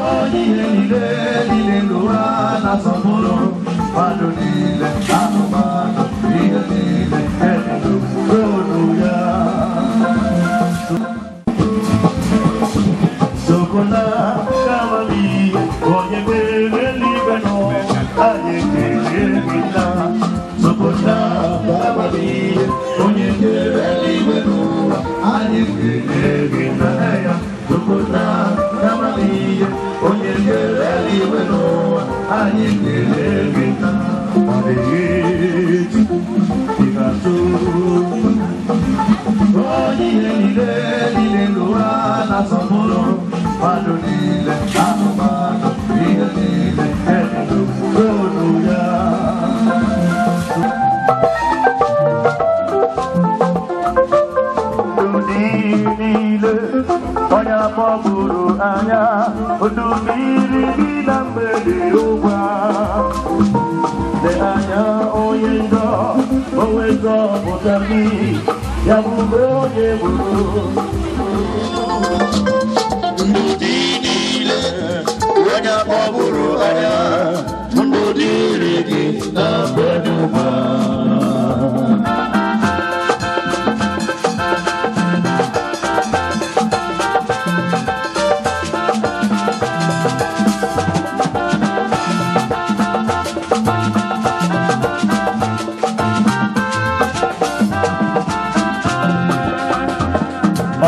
Onye ihe niile niile n'ụwa na-asọpụrụ, mmadụ niile, anụmanụ, ihe niile elu ya. Sokola kamali, onye nwere eluigwe n'ụwa, anyị ekele gị nna. Sokola kamali, onye kere eluigwe n'ụwa, anyị ekele gị nna ya. Sokola kamali, onye kere eluigwe n'ụwa, anyị ekele gị nna. Ọ dịghị ị ga-atụ onye ihe niile niile n'ụwa na-asọpụrụ, mmadụ niile, anụmanụ, ihe niile elu ya. Ndị niile onye akpọgburu anya udu mmiri gị na mgbede ụgwa. Lee anya onye njọ, o wezọpụta gị, ya bụ onye gburu. Ndị niile onye akpọgburu anya ndụ dịrị gị na mgbede ụgwa.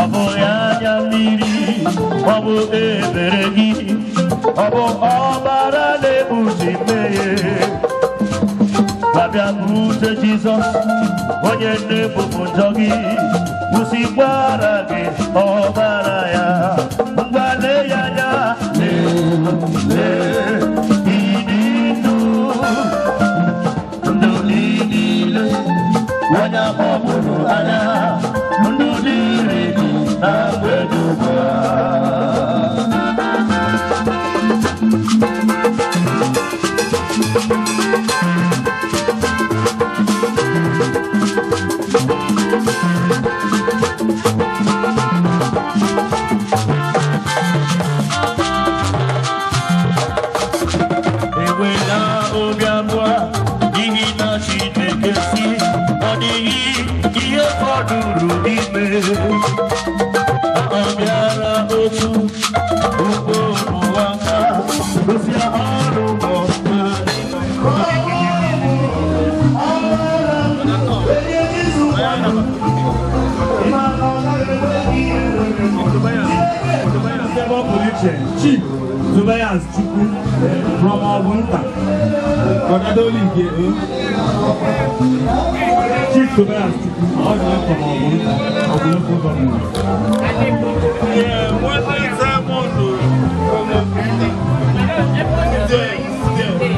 Ọ bụ ya anya mmiri, ọ bụ ebere gị, ọ bụ ọbara na-ekpuchi mmehie. Babịa bute Jizọs, onye na-ebupụ njọ gị, kwụsịkwara gị ọbara ya. Ngwa, lee ya anya, lee, lee, ịdị ndụ, ndụ niile onye akpọgburu anya, ndụ dịrị gị na mgbede ugbu a. Enwela obi abụọ, n'ihi na Chineke si ọ dịghị ihe fọdụrụ ime. Ọ bịara otu ugbo n'ụwa ka gosi ọrụ ọma. Ebe ọ pụrụ iche, Chief Tobias Chukwu from Ọbụnta. Ọgadoli nke o. Chief Tobias Chukwu, ọ dị from Ọbụnta, Ọbụ local government. Yeah, nwanne Simon from Ogunta. There, there.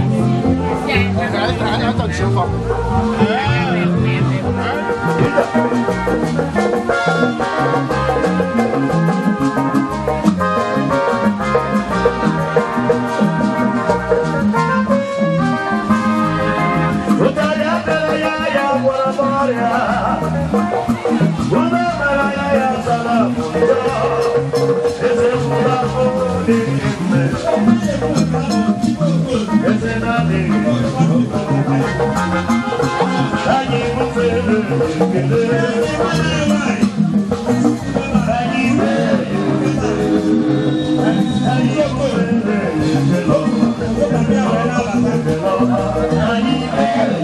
Ụtarị apịara ya, ya gwara m ọrịa. Ume mara ya, ya zara m njọ. Eze nwụrụ ahụ dị ime. Eze na-adịghị. Anyị bufere ekele. Anyị mere. Anyị bufere ekele. Anyị mere.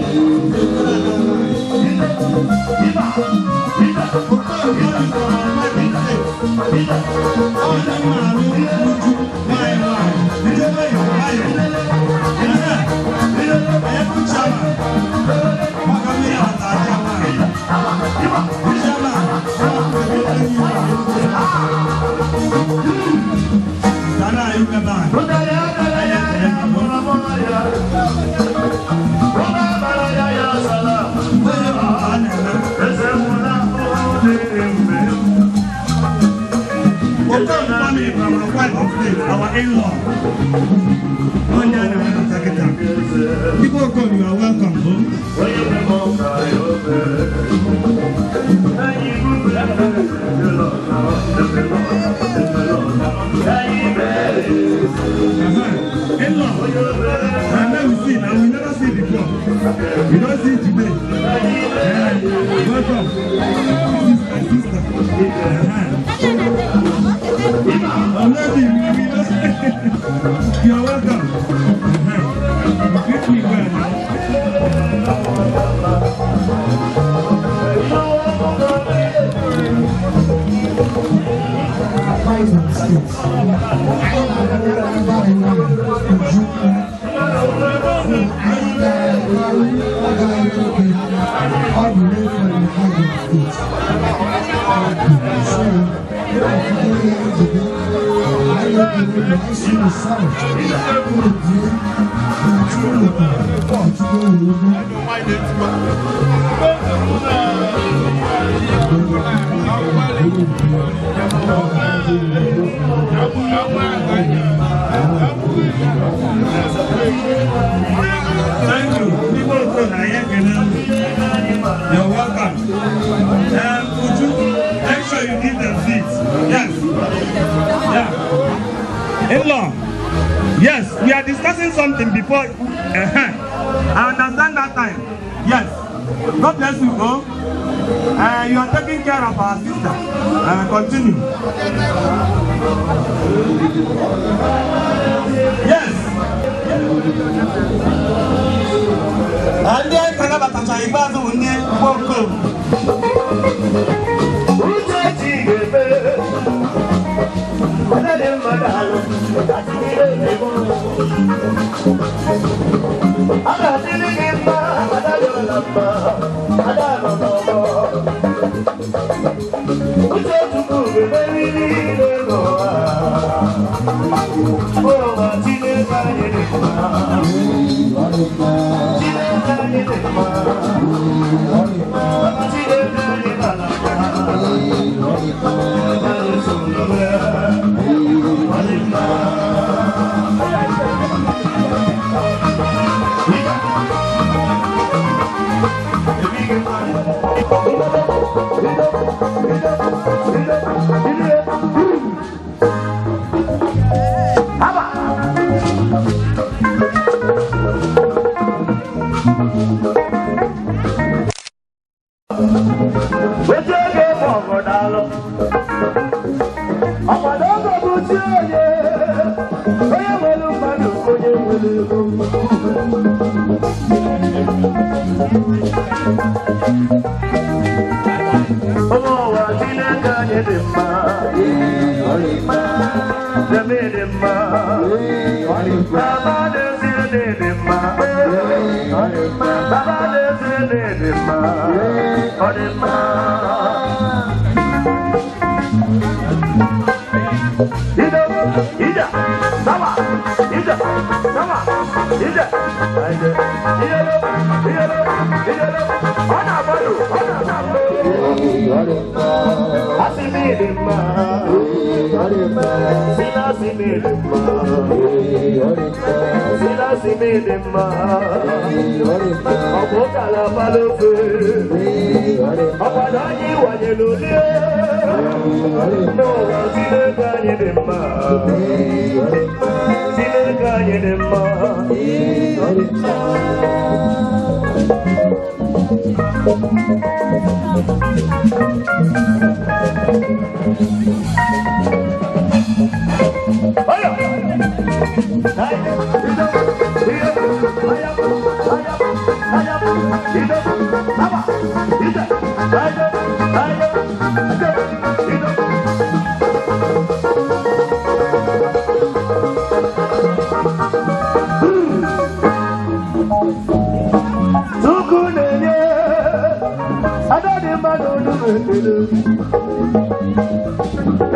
Ụtarị apịara ya, ya gwara m ọrịa. Ume mara ya, ya zara m njọ. Eze nwụrụ ahụ dị ime. Family from our wife of late, our in-law. Onye a na-enweta kịta. Igwe Okon, you are welcome. Oh. Onye nwe m ọka ya obe. Anyị bufere ekele ọzọ, ekele ọzọ, ekele ọzọ. Anyị mere. You don't see today. Welcome. This is my sister. Already, we don't. You are welcome. Greet me well now. Five State. Anyị na-abịa ebe anyị Uju. Anyị ga-eru oge anyị nwoke, ọ bụ n'efu na Abia State. So, ihe njide, anyị na-ekele unu, anyị si unu sorry. Unu die, unu chukwu wetara, Chukwu ewere. Thank you. People of I ekele unu. You're welcome. Uju, make sure you give them seats. Yes. Yeah. In-law. Yes, we are discussing something before. I understand that time. Yes. God bless you, go. You are taking care of our sister. Continue. Yes. Ndị anyị ka nabatacha ikpeazụ bụ ndị Mkpọnkom. Uchechi ga-eme onye dị mma n'alụ ego. A ga-adịrị gị mma, ada dị ọla mma, ada nọ n'ọgbọ. Uchechukwu ga-emeriri n'elu ụwa. Ụwa Chineke anyị dị mma. Chineke anyị dị mma. Chineke anyị mara mma. Anyị soro ya. Ọ dị mma. Ojú oge bụ ọgụ daalụ. Ọkwado oge bụ chi onye, onye nwere mmadụ, onye nwere ego. Ụmụ ụwa, Chineke anyị dị mma. Deme dị mma. Baba n'ezie dị mma. Baba n'ezie dị mma. Ọ dị mma. Ide, ije, sama, ije, sama, ije, ije, iyelo, iyelo, iyelo. Ọ na-agbado, ọ na-agbado. Asị m ịdị mma. Si na asị m ịdị mma. Si na asị m ịdị mma. Ọ bụ ụtara abalị ofe. Ọkwado anyị wanyere olie. N'ụwa, Chineke anyị dị mma. Chineke anyị dị mma. Oyo! Ay, ido, iyo, ayam, ayam, ayam, ido, aba, ide, ayo, ayo, ide, ido. Chukwu na-enye ada dị mmadụ olu ekele.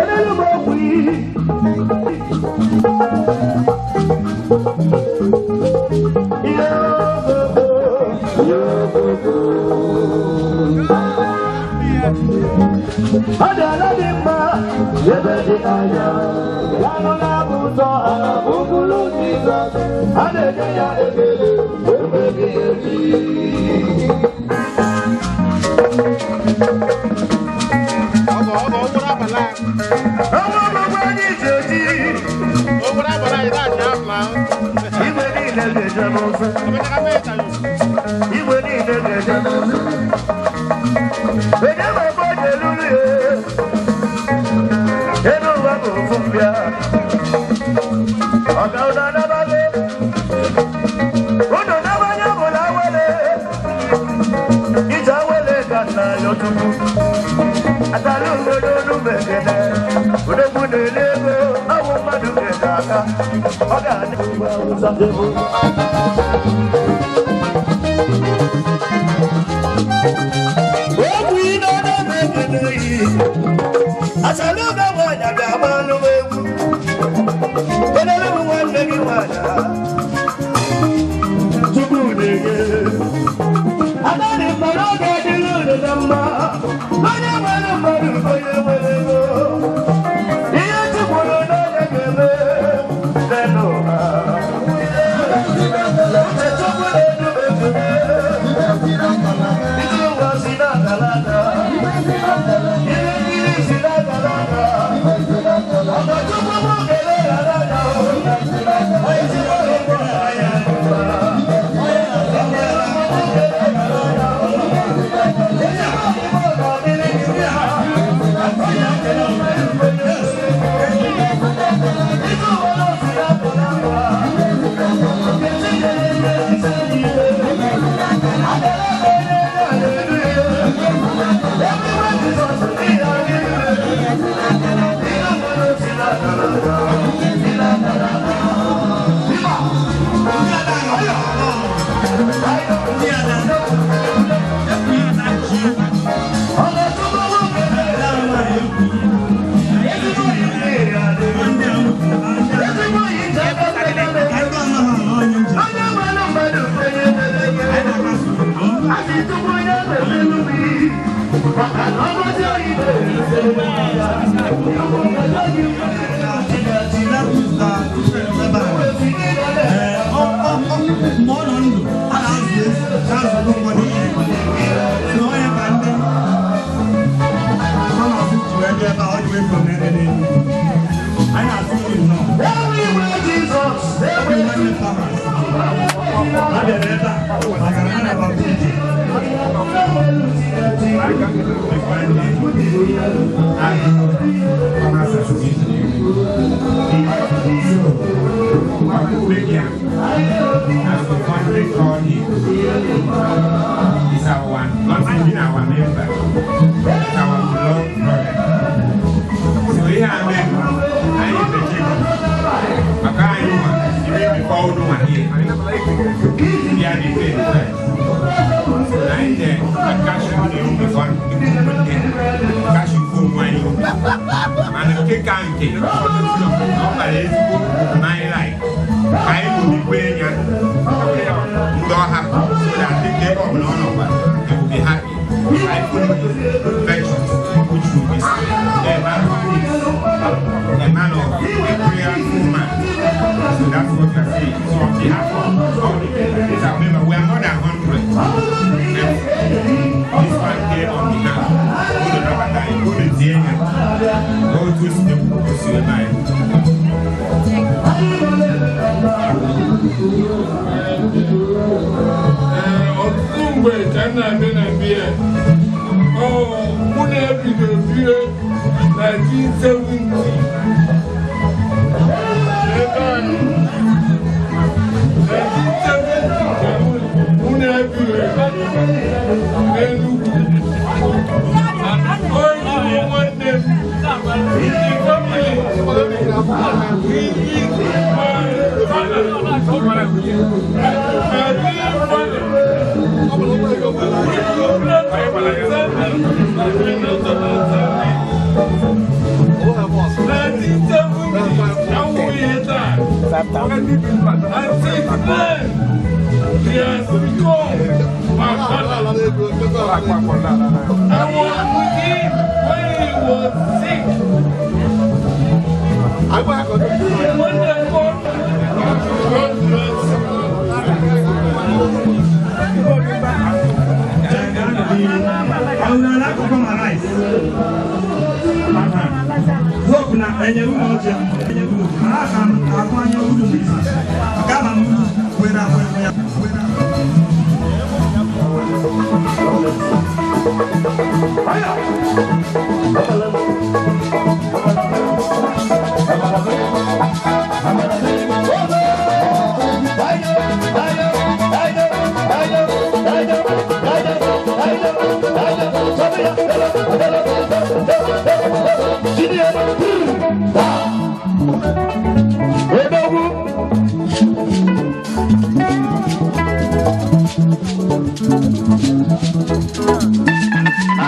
Elelu m okwu iyi. Ihe ogogo, ihe ogogo. Ọ dị ala dị mma, ebe dị anya. Ya nọ na-abụ ụzọ ha, ụbụrụ Jizọs. A na-enye ya ekele, emeghị ebi. Ọgọ ọgọ owó abalị anyị. Ọnwa ọgbụgbọ anyị ji eji. Owó abalị anyị na-achị afla. Igwe niile ga-eje n'ụzọ. Emeka mee ịta yo. na-eje. Onye ma ebe ọ ga-eluru ya. Elu ụwa bụ ofu mbịa. Ọga unu anabago. Unu nabanye bụla awele. Ije awele ka nna ya Chukwu. Atala ugodo n'umegede. Odogwu na-ele ego, ọwụ mmadụ ga-ede aka. Ọ ga-adị ugwu Awụsa. Okwu ị na-emegede yi. Asala oge nwaanyị bịa gbalụ m egwu. Kedere m nwanne gị nwaanyị. Chukwu na-enye. Adadị mmadụ oge adịghị unu na mma. Onye nwere mmadụ, onye nwere ego. Ihe Chukwuru n'onye ga-eme n'elu ụwa. Uche Chukwu na-edu m edu. Ije ụwa si n'akara aka. Ihe nkiri si n'akara aka. Ọgọ Chukwu mụ kele ghara anya o. Onye si n'oge gboo anya n'ụwa. Mgbe ọ nọ ndụ, a na-azụ ezi, na-azụ ụfọdụ ihe. So onye ka ndị farmers ji wee bịa ebe a, ọ dị wee from ebe n'elu. Anyị na-asụ unu nnọọ. Ndị nwanne farmers. Ha bịara ebe a maka na ha na-agbapụ ije. Farmers Association. So, as the country called him, is our one, not even our member, it's our beloved brother. So here I am, I am the chief. Maka anyị nwa, even before unu nwa here, we are the faith first. So na anyị dị akashi unu before kashi onwe anyị obi. Mana nke ka nke, ọ kpara ezigbo n'anyị like ka anyị ṅomikwe ya ndị ọ hapụ so that ndị ebe ọbụla ọ nọkwa, they will be happy. I follow his virtues, which will be a man of peace, a man of a prayerful man. So that's what we are saying. So on behalf of all the people, our member, we are more than 100. This one came on behalf. Unu nabata anyị, unu tie ya. Otu o si ekwu o si eme anyị. Ee, ọtụtụ mgbe ka m na-abịa na biya ọ mụ na ebido bie 1970 ebe anyị 1970 ka mụ na ebido n'Enugu. Onye bụ nwanne m in the family, he is my father, my real father. Which you not understand and we not understand it. 1970, how we enter. And since then, he has become my father. I was with him when he was sick. When they called, God bless you. Ọ̀nà alákọ̀ọ́kọ́ ma rice. Hope na enye unu ọjị, enye unu. Ma aka m akụ anya unu n'isi. Maka ama m unu kwere akwe ya kwere.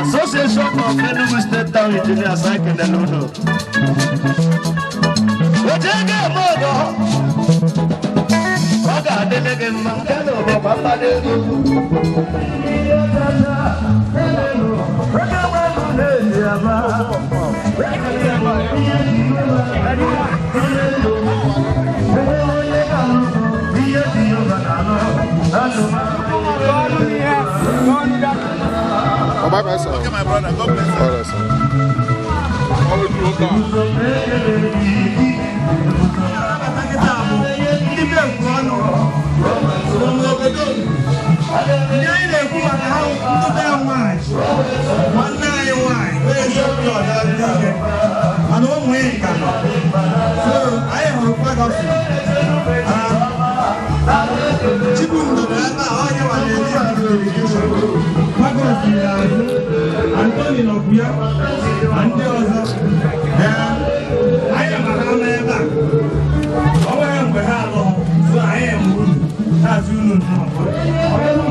Association of Enugu State Town Engineers anyị kelele unu. Oche ga-eme ọgọ, ọ ga-adịrị gị mma. Nke na ụbọkwa mmadụ ego. Oke mmadụ na-eji aba. Ihe dị ọba na-anọ. Oh, bye bye, sir. Okay, my brother. God bless you. All right, sir. Ndị be ekwu ọnụ n'obodo, ndị anyị na-ekwu maka ha, ndị be nwaanyị, nwanne anyị nwaanyị onye eziokwu ọdara ike, mana ụmụ ya ka nọ. So anyị hụrụ Ferguson Chibundu nọ ebe a, onye nwa na-eri ya delegation. Ferguson na-azụ Anthony nọkwu ya na ndị ọzọ. Ee, anyị ma ha nọ ebe a. Ọ nwere mgbe ha alụghị, so anyị ma unu na-azụ unu nnọọ.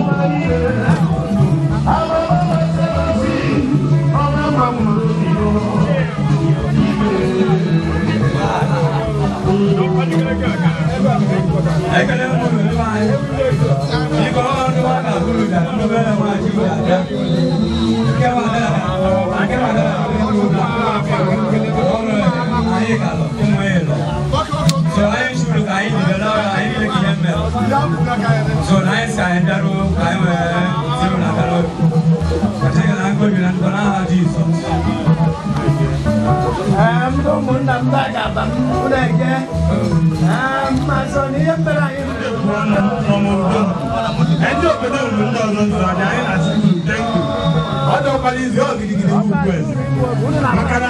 So na anyị si anyị bịaruo ka anyị wee zuru na bịaruo. Ka Chineke na ngọzi na ndụ n'aha Jizọs. Ndị ụmụnna m ga-aba m ụlọ eke ma sọ na ihe mere anyị. Ndị obodo ruru ndị ọzọ nzọ anyị, anyị na-asị unu thank you. Ọ dọkwara izu ọ gidigidi bụ ugwu eze maka na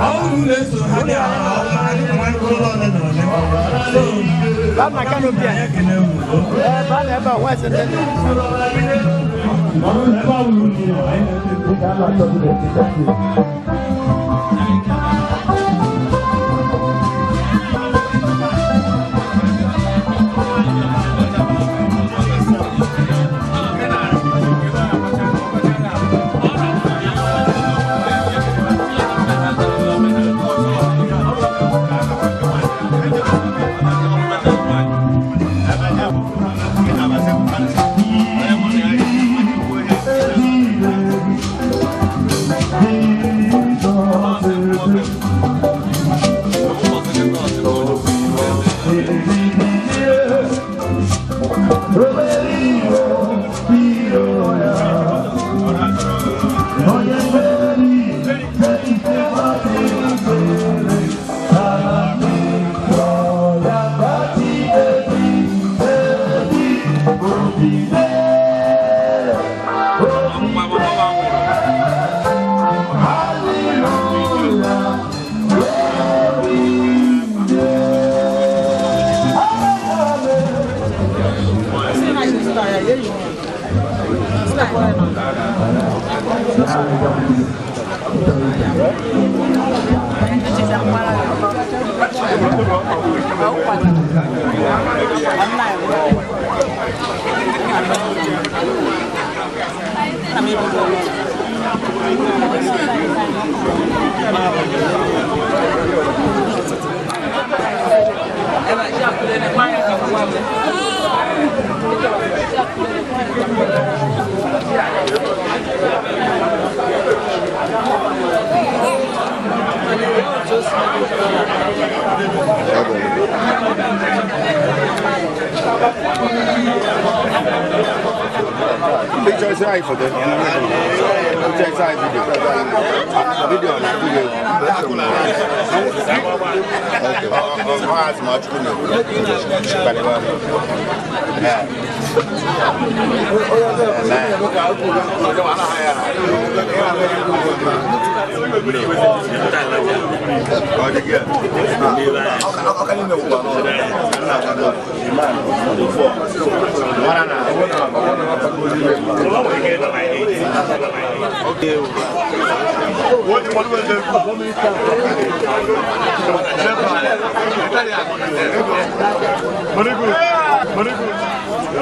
ọ unu na-eso ha dị ala ọma dịka nwa ụlọ ole na ole. So anyị ekele unu. Ebe a na ebe a nwa eze ndị Ebe ọ bụla unu nọ, anyị na-ekele. Picture is right for them. Picture is right video. Video na video. Okay. Oh, ask much Very good. Very good.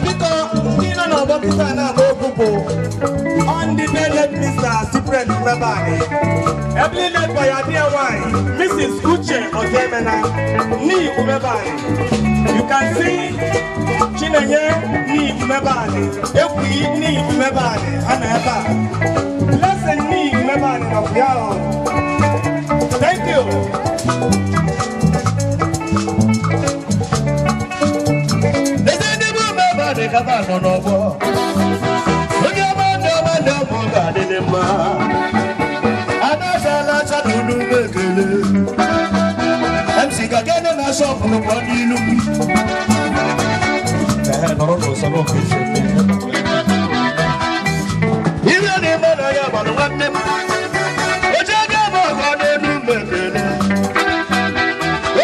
Biko, ndị nọ n'ọgbọ kịta na-agba okwu bụ on the late Mr. Cyprian Umebani, ably led by your dear wife, Mrs. Uche Ozemena, Ni Umebani. You can see Chinenye Ni Umebani, Ekwi Ni Umebani, ha nọ ebe a. Blessing Ni Umebani nọkwa ya o. Thank you. Eze ndị bụ mmemme dị ka ba nọ n'ọgbọ. Onye ọma ndị ọma ndị ọma ọ ga-adịrị mma. Anachala acha na unu m ekele. MC Gagene na shọpụ pụọ n'ilu. Ehe, nọrọ n'ụsọ n'ofe isi eme. Ihe na-eme na ya gbara nwanne m. Oche ga-eme ọgọ n'elu m ekele.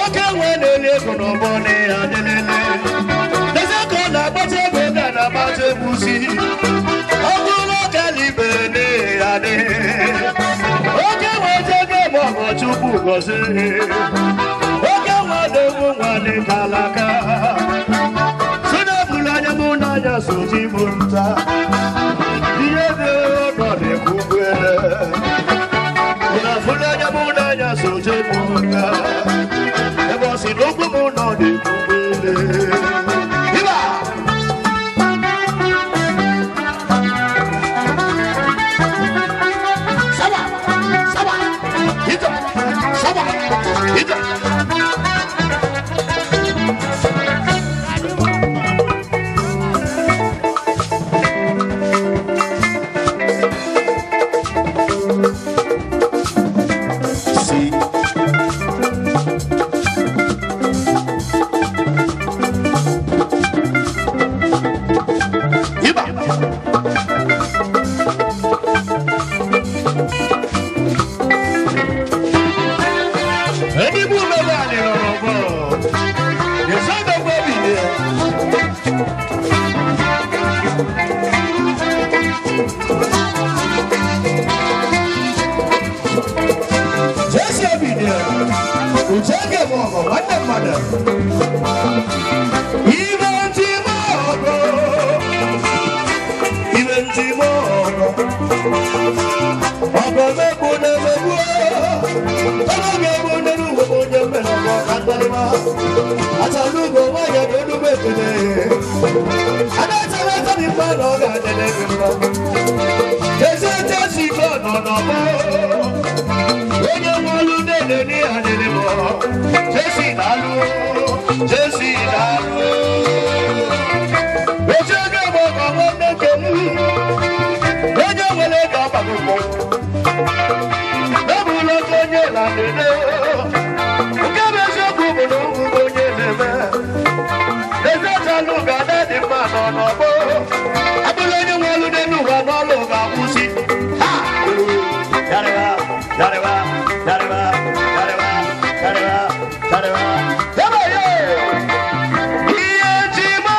Oke nwe na-eli ego n'ọgbọ na ya adịlele. Eze ka ọ na-agbacha ego ga na-agbacha egwusi. Ọ bụrụ ọkala ibe na ya adị. Oke nwe oche ga-eme ọgọ Chukwu gọzie. Oke nwe adogbu nwa dị kalaka. Si na-ebulu anya mụ n'anya soji mụ nta. Ihe dị ụlọ na-ekwu ugwele. Unu afụla anya mụ n'anya soji mụ nta. Ebe ọ sị na okwu mụ nọ na-ekwu ugwele. Iba! Sawa! Sawa! Ito! Sawa! Ito! See. Iba! Ẹni bú lọ́wọ́ àlè rọrùn bọ̀. Ìsọdọ̀gbọ́ bì ní ẹ. Jésù bì ní ẹ. Ǹjẹ́ gẹ̀mọ̀ ọ̀gọ̀ nwanne mmadụ? Ibe ntị mọ ọgọ. Ibe ntị mọ ọgọ. Ọgọ mekpu na-emegbu. Ọgọ ga-egbu ndị ugbo onye mmere ọgọ ka mkparịma. Achalugo nwanyị bụ enugbe ekele. Adachara aka dị mma na ọ ga-adịrị gị mma. Ezi ezi ike ọ nọ n'ọgbọ. Onye nwe olu na-ele n'ihe adịrị m. Jesi na-alụ, Jesi na-alụ. Oche ego bụ ọgọ nwanne nke m. Onye nwere ego agbago mmọnwụ. Ebula oke onye na nene. Nke bụ eziokwu bụ na ugwu bụ onye na-eme. Ezechalu ga-ada dị mma nọ n'ọgbọ. Abụla onye nwe olu n'elu ụwa n'ọlụ ga-akwụsị. Ha! Yarịwa, yarịwa, yarịwa, yarịwa, yarịwa, yarịwa. Yaba ye! Ihe ji ma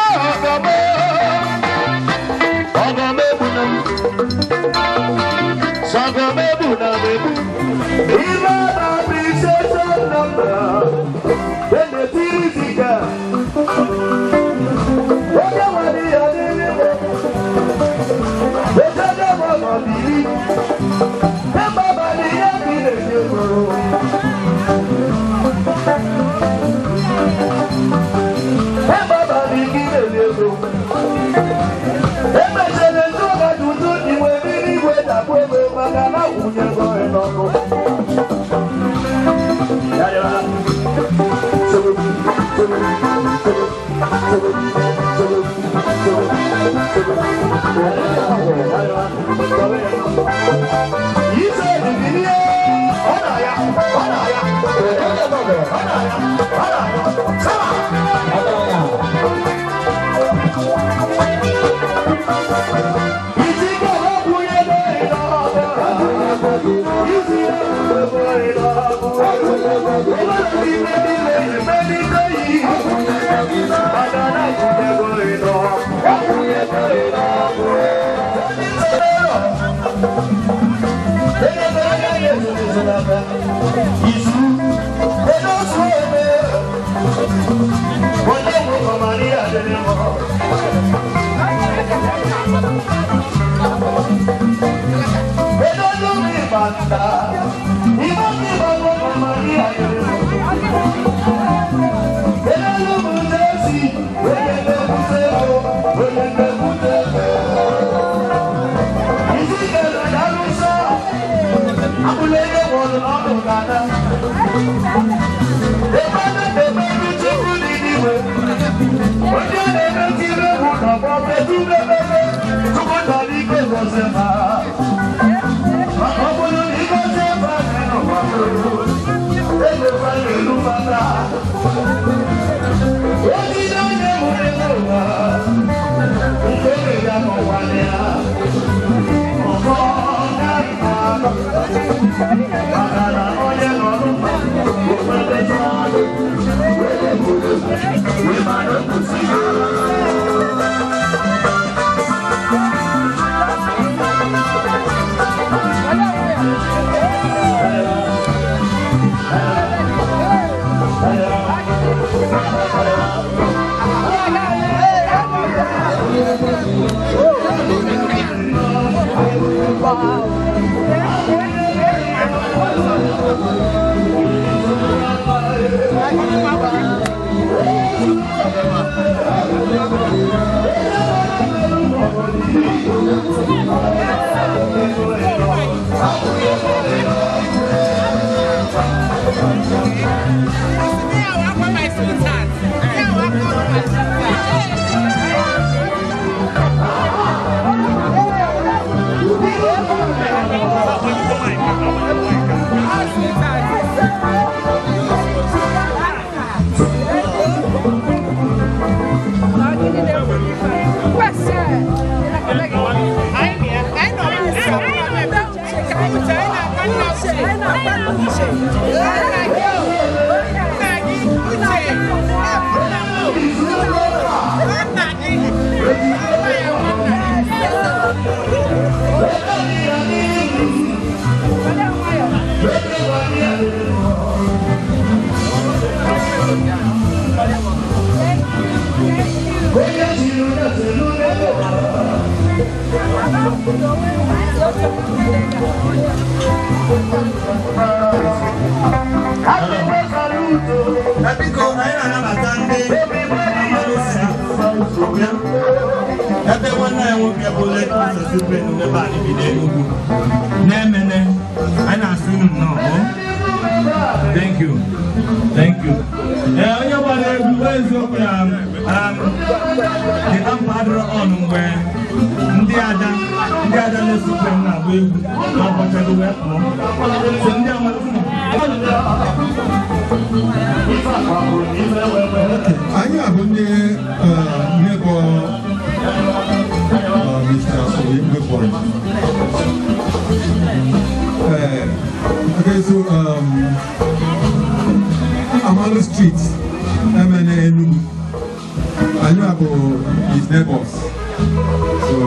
Biko, anyị na-anabata ndị ebe nwanne anyị nwoke bụ Late Supreme ebe anyị bi n'Enugu na-emene anyị na-asị unu nnọọ. Thank you. Thank you. Ee, onye gbara egwu eziokwu na the amp adịrọ on mgbe ndị ada Late Supreme na-agba egwu na ọkpọchago wee pụọ. So ndị Anyị abụ ndị neighbor Mr. Soyi Nwebori. Okay, so Amalu Street, Emene Enugu. Anyị abụ his neighbors. So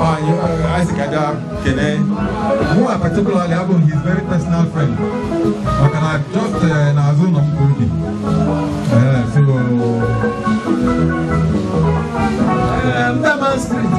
anyị sị ka bịa kelee. Mụ particularly abụ his very personal friend. Maka na just n'azụ ụlọ m ka o bi. So Ndama Street,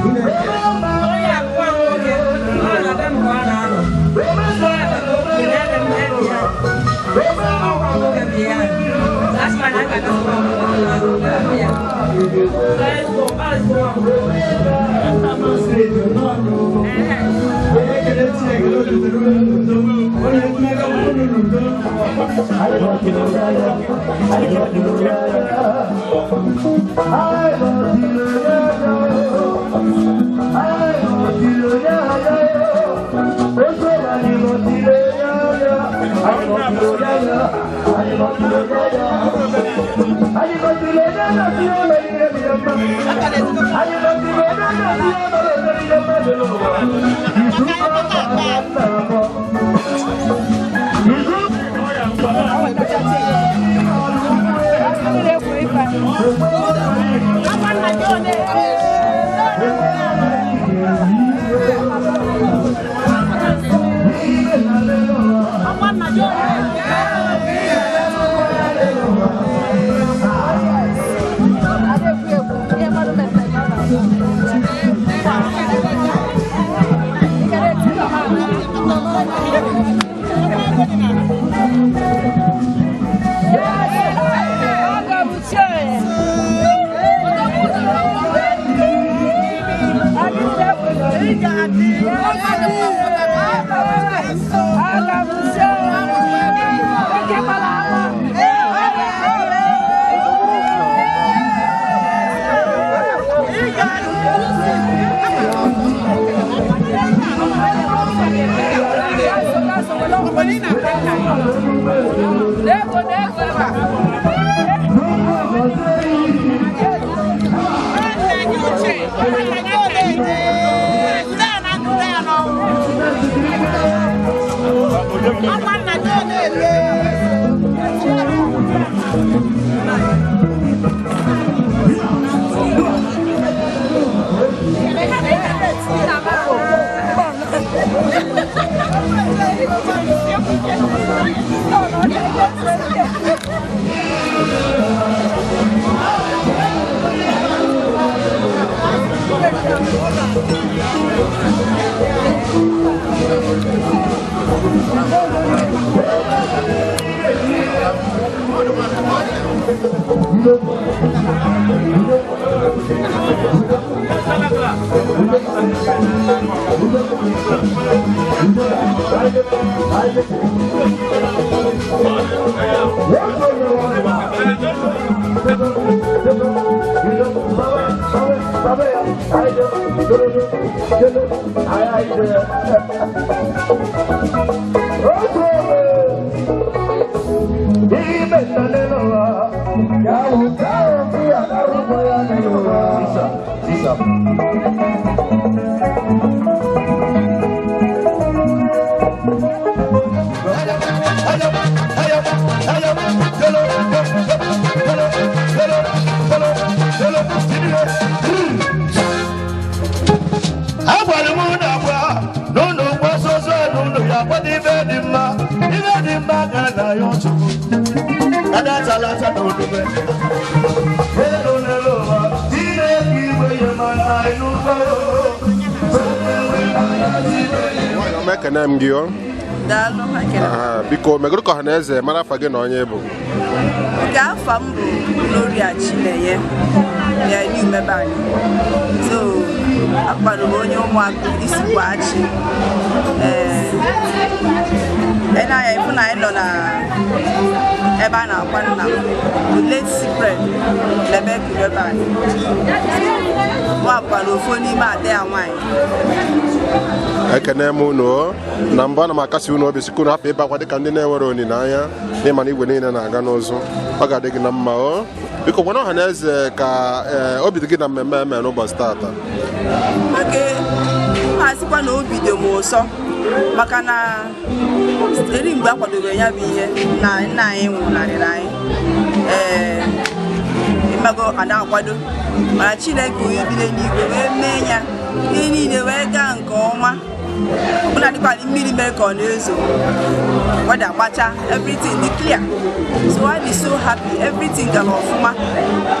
Ekene m gị o. Biko megoro ka ọha na eze mara afa gị na onye bụ. Nke afa m bụ Gloria Chinenye ya umebe anyị. So akpara m onye ụmụaka Isikwachi. Ee, anya ịfụ na anyị nọ na ebe a na-akwa nna m late Cyprian Lebek ebe anyị. Nwa bụkwara ofu n'ime ada ya nwaanyị. Ekene m unu na mbụ ana m akasi unu obi sikunu hapụ ịba akwa dịka ndị na-enwere olileanya n'ịma na igwe niile na-aga n'ụzụ ọ ga-adị gị na mma o. Biko gwana ọha na eze ka obi dị gị na mmemme eme n'ụbọchị taata. Oke m asịkwa na obi dị m ụsọ maka na eri mgbe a kwadobere ya bụ ihe na nna anyị nwụnarịrị anyị. Ee, ịmago ada akwado mana Chineke onye bi n'eluigwe wee mee ya ihe niile wee gaa nke ọma. Ọbụla dịkwa mmiri mere ka ọ na-ezo weather gbacha, everything dị clear, so I be so happy, everything gara ọfụma.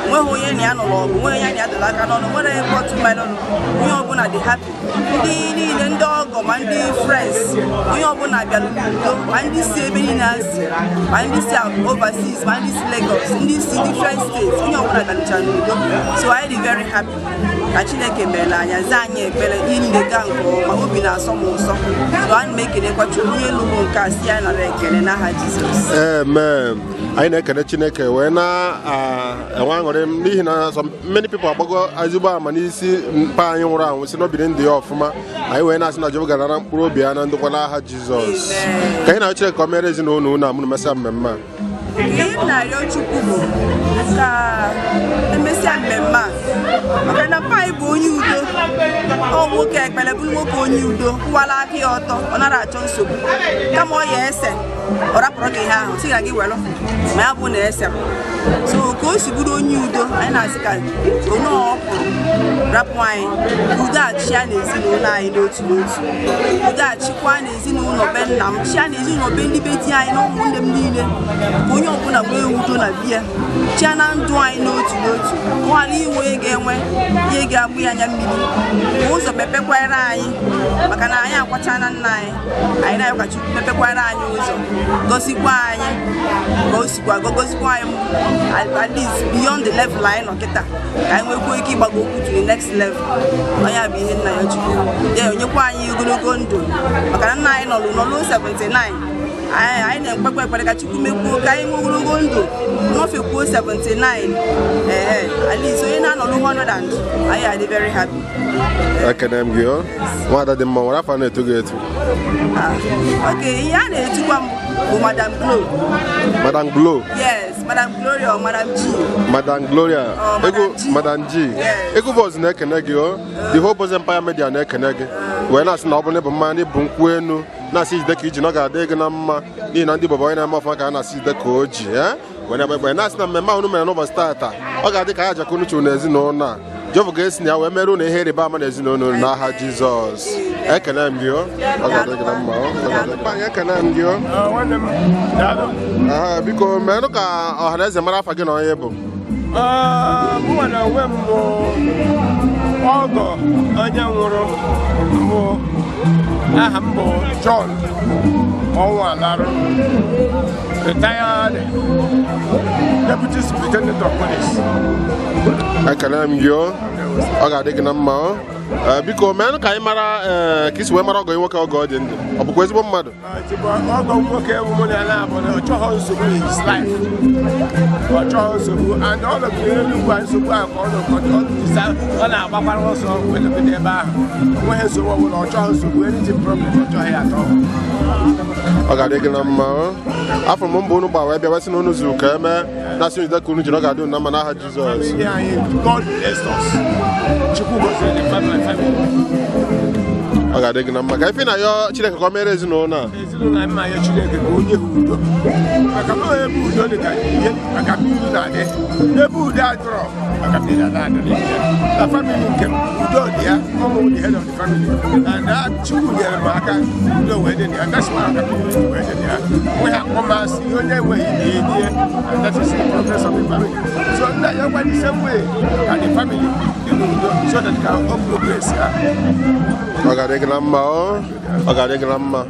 Nweghị onye na ya nụrụ ọgụ, nweghị onye na ya dọrọ aka n'ọnụ, nwere ebe otu mmadụ nọ, onye ọbụla dị happy. Ndị niile, ndị ọgọ ma ndị friends, onye ọbụla bịara n'udo, ma ndị si ebe niile si, ma ndị si overseas, ma ndị si Lagos, ndị si different states, onye ọbụla bịarụcha n'udo. So I dị very happy na Chineke mere anya zaa anyị ekpere, ihe niile gaa nke ọma. Obi na-asọ m ụsọ. So ana m ekelekwa Chukwu onye lụrụ nke a, si ya nara ekele n'aha Jizọs. Amen. Anyị na-ekele Chineke wee na-enwe aṅụrị n'ihi na so many people agbago ezigbo ama n'isi mpa anyị nwụrụ anwụ, si n'obiri ndụ ya ọfụma. Anyị wee na-asị na Jehova ga-anara mkpụrụ obi ya na ndokwa n'aha Jizọs. Amen. Ka anyị na Chineke ka o mere ezinụlọ unu amụrụ mesịa mmemme a. Ihe m na-arịọ Chukwu bụ ka emesịa mmemme a, maka na mpa anyị bụ onye udo. Ọ nwoke ekpere, bụ nwoke onye udo, kwụwara aka ya ọtọ. Ọ nara achọ nsogbu, kama ọ ya ese, ọ rapụrụ gị ihe ahụ, sị na gị welụ ma ya bụ na ese. So ka o si bụrụ onye udo, anyị na-asị ka onye ọ pụrụ rapụ anyị, udo achịa n'ezinụlọ anyị n'otu n'otu, udo achịkwa n'ezinụlọ be nna m, chịa n'ezinụlọ be ndị be di anyị na ụmụnne m niile, ka onye ọbụla nwee udo na biya, chịa na ndụ anyị n'otu n'otu, ghara inwe onye ga-enwe ihe ga-agbụ ya anya mmiri, ka ụzọ mepekwara anyị, maka na anyị akwachana nna anyị. Anyị na-ayọ ka Chukwu mepekwara anyị ụzọ, gọzikwa anyị ka o sikwa gọzikwa anyị at least beyond the level anyị nọ kịta, ka anyị nwekwuo ike ịgbago okwu to the next level. Onye a bụ ihe nna ya Chukwu ya onyekwa anyị ogologo ndụ, maka na nna anyị nọlụ nọlụ 79. Anyị na-ekpekwa ekpere ka Chukwu mekwuo ka anyị nwee ogologo ndụ nọfekwuo 79. Ee, at least onye na-anọlụ 100 and anyị adị very happy. Ekene m gị o, nwada dị mma. Nwere afọ na-eto gị etu? Ah, ok, ihe a na-etukwa m bụ Madam Glo. Madam Glo? Yes, Madam Gloria or Madam G. Madam Gloria. Oh, Madam Ego G. Madam G. Yes. Ego Buzz na-ekene gị o. The whole Buzz Empire Media na-ekene gị wee na-asị na ọ bụrụ na ịbụ mma na ịbụ nkwụ enu, na-asị jide ka iji na ọ ga-adị gị na mma, n'ihi na ndị Igbo bụ onye na-eme ọfụma ka a na-asị jide ka o ji wee na-egbe egbe, na-asị na mmemme ahụ unu mere n'ụbọchị taata, ọ ga-adị ka ya jakọ unu chụrụ n'ezinụlọ a. Jehova ga-esi na ya wee mere unu ihe ịrịba ama n'ezinụlọ unu n'aha Jizọs. Ekene m gị o, ọ ga-adị gị na mma o. Ọ ga-adị gị. Anyị ekene m gị o. Nwanne m, daalụ. Aha, biko meenụ ka ọha na eze mara afa gị na onye bụ. Mụnwa na onwe m bụ ọgọ onye nwụrụ mbụ. Aha m bụ John Ọnwalarụ, retired deputy superintendent of police. Ekele m gị o, ọ ga-adị gị na mma o. Biko meenụ ka anyị mara ka isi wee mara ọgọ gị nwoke oge ọ dị ndụ. Ọ bụkwa ezigbo mmadụ? Ezigbo ọgọ m nwoke bụ mụ na ya na-abụ na ọ chọghọ nsogbu in his life. Ọ chọghọ nsogbu and ọ nọgidere n'ugwu a, nsogbu ahụ ka ọ nọ ọ na-agbakwara ọsọ wee nọgide ebe ahụ. O nweghị nsogbu ọbụla, ọ chọghọ nsogbu, anything problem, ọ chọghị ya atọ. Ọ ga-adị gị na mma o. Afọ m mbụ unu gba wee bịa wee sị na unu zuru ka emee, na-asị unu jide ka unu jiri, ọ ga-adị unu na mma n'aha Jizọs. Family anyị, God blessed us. Chukwu gọziri the family, family. Ọ ga-adị gị na mma. Ka ife na yọ Chineke ka o mere ezinụlọ a. Ezinụlọ anyị, mma ya Chineke ka onye ha udo, maka na ebe udo dị ka ihe maka mmiri na-adị. Ebe udo adịrọ, maka mmiri na-adị n'ime ya. Na family nke m, udo dị ya. Ọmụ the head of the family and that Chukwu nyere m aka, udo wee dị na ya. That's why aka mmiri wee dị na ya, nwe ha akpọmasị ihe onye enweghị ihe die, and that is the progress of the family. So nna ya gwa the same way ka the family dị n'udo so that ka o progress ya. Ọ ga-adị gị na mma o, ọ ga-adị gị na mma.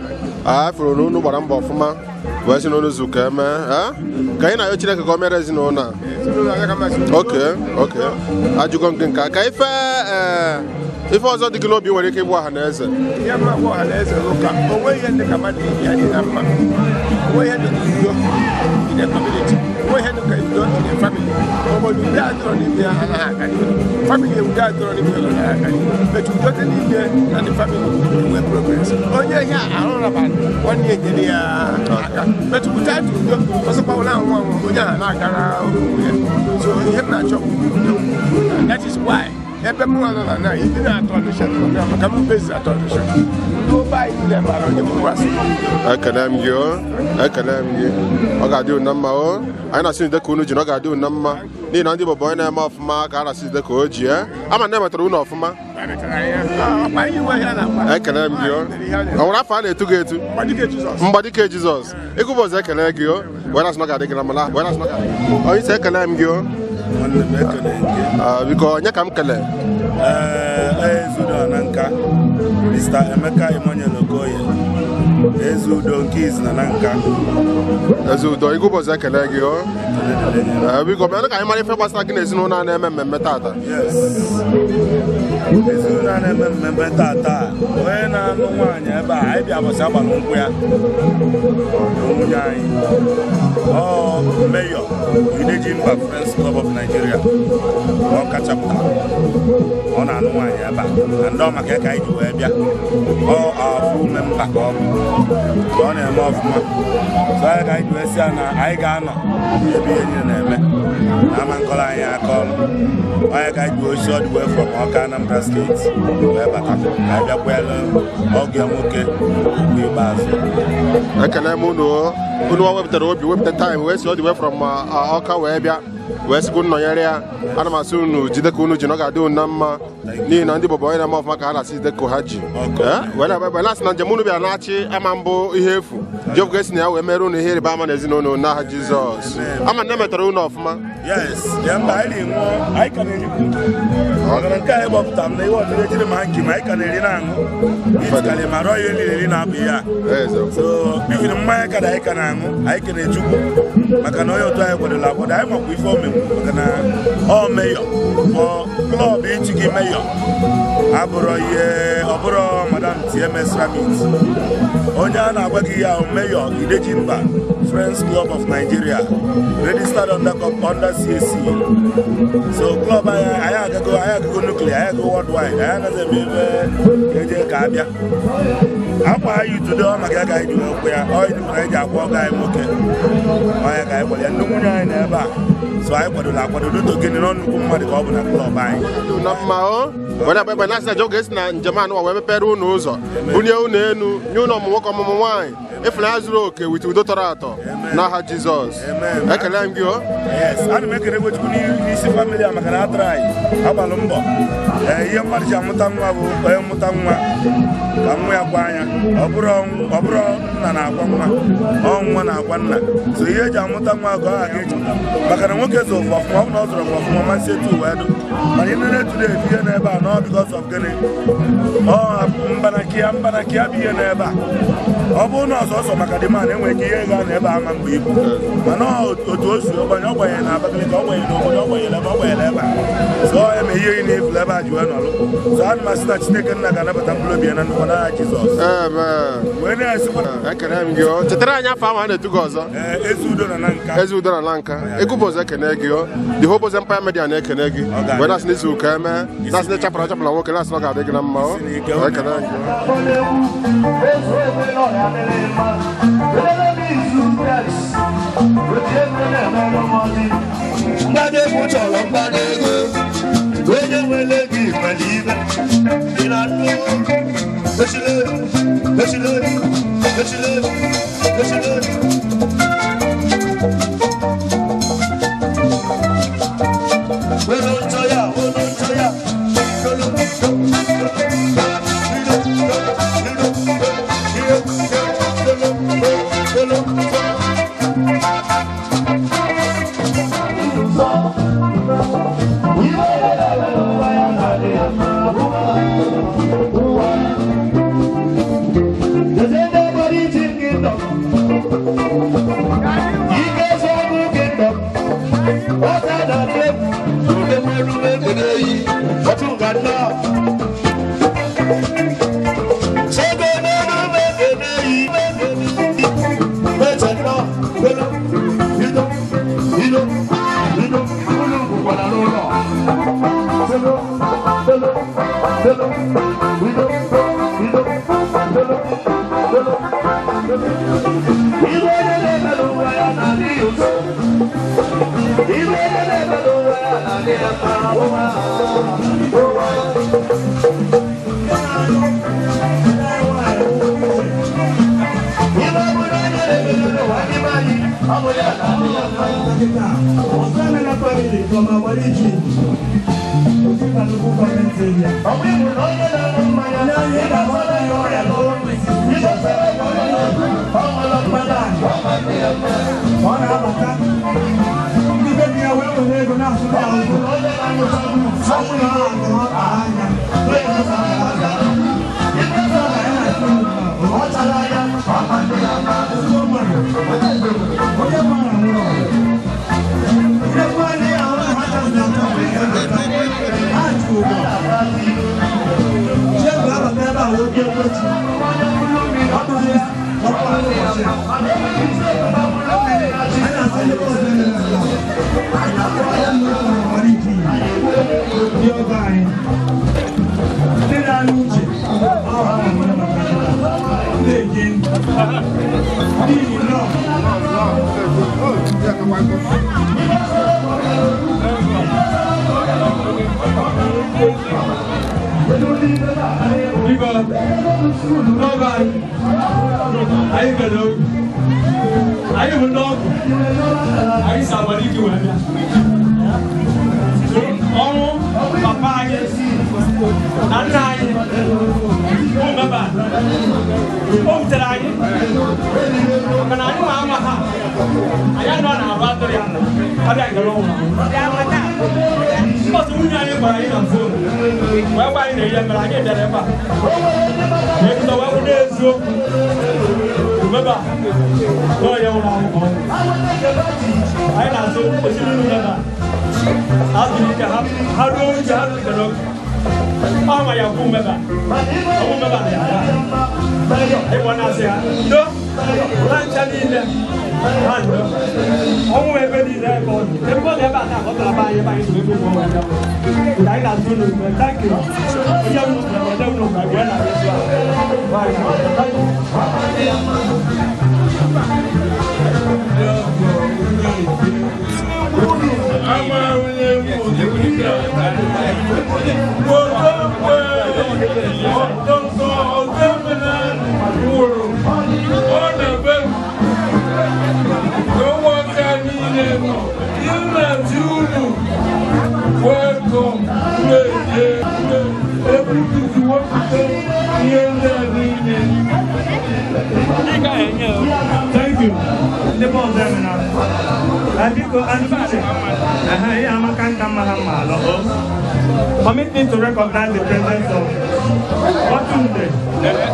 A fụrụ na unu gbara mbọ ọfụma wee sị na unu zuru ka emee. Ka anyị na-ayọ Chineke ka o mere ezinụlọ a. Ezinụlọ ya ka mmasị. Oke ajụgo m gị nke a. Ka ife ife ọzọ dị gị n'obi nwere ike ịbụ ọha na eze. Ihe mma gwa ọha na eze bụ ka o nweghị ihe dị ka mmadụ ibe ya dị na mma, onwe ihe dị ka udo in a community, onwe ihe dị ka udo in a family. Obodo udo adịrọ n'ime ya anaghị aga n'ihu. Family udo adịrọ n'ime ya anaghị aga n'ihu, but udo dị n'ime na the family enwe progress. Onye ihe ahụ raba nwanne ya enyere ya aka, but without udo, ọsọkwa na anwụ anwụ, onye ahụ na-agara onwe ya. So ihe m na-achọ bụ udo, and that is why ebe m nwa nọ na ibi na-atọ ọdịsha maka m bezi atọ ọdịsha, ndị ụba anyị niile mara onye m gwasị. Ekele m gị o, ekele m gị. Ọ ga-adị unu na mma o. Anyị na-asị unu ka unu ji na ọ ga-adị unu na mma, n'ihi na ndị Igbo bụ onye na-eme ọfụma ka a na-asị jide ka o ji ama na emetara unu ọfụma. Ọkwa anyị nwe ihe a na-akpa. Ekele m gị o. Ọ nwere afọ a na-etu gị etu? Mgbadike Jizọs. Mgbadike Jizọs. Ego bụ ọzọ. Ekele gị o, wee na-asị na ọ ga-adị gị na mma wee na-asị na ọ ga-adị gị. Onye isi, ekele m gị o. Nwanne m, ekele gị. Ah, biko onye ka m kelee? Ee, ezudo na nka Mr. Emeka Emmanuel Okoye. Eze udo nke izi na Nanka. Eze udo, igwe ụbọchị, ekele gị o. Ee, biko bịanụ ka anyị mara ife gbasara gị na ezinụlọ a na-eme mmemme tata. Yes. Ezinụlọ a na-eme mmemme tata, onye na-anụ nwaanyị ebe a, anyị bịa bọsị agbara nkwụ ya na nwunye anyị. Ọ mayor Idejimba Friends Club of Nigeria, ọ kachapụta ọ na-anụ nwaanyị ebe a na ndị ọ maka ya ka anyị ji wee bịa. Ọ full member ka ọ bụ, ka ọ na-eme ọfụma. So anyị ka anyị ji wee sị ya na anyị ga-anọ ebe ihe niile na-eme na ama nkọrọ anyị aka ọrụ onye ka anyị ji osi ọdụ wee from Ọka, Anambra Steeti, wee bata ka anyị bịakwelu ọgụ ya nwoke okwu ikpeazụ. Ekele m unu o. Unu wepụtara obi, wepụta time, wee si ọ dị wee from Ọka wee bịa, wee sịkwa unu nọnyere ya. Ana m asị unu jide ka unu ji, na ọ ga-adị unu na mma, n'ihi na ndị Igbo bụ onye na-eme ọfụma ka ha na-asị jide ka ha ji. Wee na-asị na njem unu bịara na-achị ama mbụ ihe efu. Jehova ga-esi na ya wee mere unu ihe ịrịba ama na ezinụlọ n'aha Jizọs. Ama na emetara unu ọfụma. Yes, ya mba, anyị na-enwe, anyị ka na-erikwu, maka na nke anyị gbapụtara m na ihe ọtụtụ ejiri ma nki ma anyị ka na-eri na-aṅụ itikarị ma rọọ ihe niile eri na-abụ ya. So ifiri mmanya ka na anyị ka na-aṅụ, anyị kene Chukwu maka na onye otu anyị kwadola akwado. Anyị makwa ife o menwu, maka na ọ mayor ọ club ichi gị mayor abụrọ ihe ọ bụrụ. Madam TMS Ramit, onye a na-agwa gị ya ahụ, mayor Idejimba Friends Club of Nigeria, registered under CAC. So club anyị, anyị agago nuclear, anyị agago worldwide. Anyị anaghị eme ebe eje ka abịa akwa anyị today. Ọ maka ya ka anyị ji wee kwụ ya. Ọ anyị anyị ji akwa ọgọ anyị nwoke, ọ ya ka anyị kwara ya. Ndị nwunye anyị nọ ebe a, so anyị kwadola akwado duto gịnị nọ nnukwu mmadụ ka ọ bụ na club anyị. Na mma o were akpa ekpe na-asị na Jehova ga-esi na njem anụwa wee mepere unu ụzọ, bunye unu enu, nye unu ọmụmụ nwoke, ọmụmụ nwaanyị, ịfụnanya zuru oke with udo tọrọ atọ n'aha Jizọs. Ekele m gị o. Yes, ana m ekele Chukwu n'isi family a, maka na atara anyị agbalụ mbọ. Ee, ihe mmadụ ji amụta nwa bụ onye mụta nwa ka nwa ya kwa anya. Ọ bụrụ nna na-akwa nwa, ọ nwa na-akwa nna. So ihe eji amụta nwa ka ọ ga eji, maka na nwoke zụrụ ọfụma, ọ bụ na ọ zụrụ ọfụma masị etu wee dụ. Mana ị nene today, ihe n'ebe a nọ because of gịnị? Ọ mbanakia, mbanakia bụ ihe n'ebe a. Ọ bụrụ na ọsọsọ maka dị man enwere ike ihe ga na ebe a ama mgbe ibu, mana otu o si ọgbanye, ọ gbanyere na Abakaliki, ọ gbanyere n'obodo, ọ gbanyere ebe, ọ gbanyere ebe a. So ọ eme ihe na-efulu ebe a ji wee nọrọ. So ana m asị na Chineke nna ga-anabata mkpụrụ obi ya na nnukwu n'aha Jizọs. Amen. Wee na-esikwa. Ekele m gị o. Chetara anyị afọ ahụ a na-etu gị ọzọ. Ee, ezi udo na Nanka. Ezi udo na Nanka. Egwu ekene gị o. The Hope Empire Media na-ekene gị, wee na-asị n'izu ụka eme, na-asị na ịchapụrụ achapụla nwoke, na-asị na ọ ga-adị gị na mma o. Ekele gị o. Mgbada egwu chọrọ mgbada ego, onye nwere gị nwere ibe ị na-anụ. Esile, esile, esile, esile. Welo ntọ ya, welo ntọ ya. Lolo, lolo, lolo, lolo, lolo, lolo, lolo. Ọ̀sán family from Aborigine, Ojiba local government area. Ní ayé bàbá ọ na-abata ndị be di ya wee were ego na-asụ ya ụzọ ọ bụrụ na ọ na-atụ anya. Anyị ndị na-anụ uche ọha na-eji n'ihi nọ. Biko, n'oge anyị, anyị kere obi. Anyị bụ ndị ọgwụ. Anyị si agbara ike wee bịa. Ọnwụ papa anyị na nna anyị bụ mmeba o wutere anyị maka na anyị nwa ama ha anyị anọ na-arụ atụrụ ya ọbịa nkere ụlọ mbọsị nwunye anyị gwara anyị na phone wee gwa anyị na ihe mere anyị bịara ebe a wee bido wee kwudo eziokwu umebe a na onye nwụrụ anwụ ka ọ nwụrụ. Anyị na-asụ ezinụlọ umebe a azụrụ ike ha ha ruo uche ha rutere oge ọ ma ya kwụ umebe a ọ bụ umebe a na ya ịgba na-asị ha ndo ha ncha niile ha ndo ọnwụ ebe niile ebe ọ dị ebe ọ dị ebe a taa ka ọ tara be anyị ebe anyị soro ebe ụmụ ya nke anyị na-atụ unu mgbe. Thank you. Onye unu onye unu mgbe wee na ezu a. Thank you. Nwụrụ ọ na-ebe ụmụaka niile nọ ịna-ati unu welcome na-eje ebutuzi wepụta ihe ndị a niile. Thank you. Ndị bọọlụ eme na. Biko, Aunty Uche. Ihe amaka nka mma ha mma alọ. Permit me to recognize the presence of Otunde.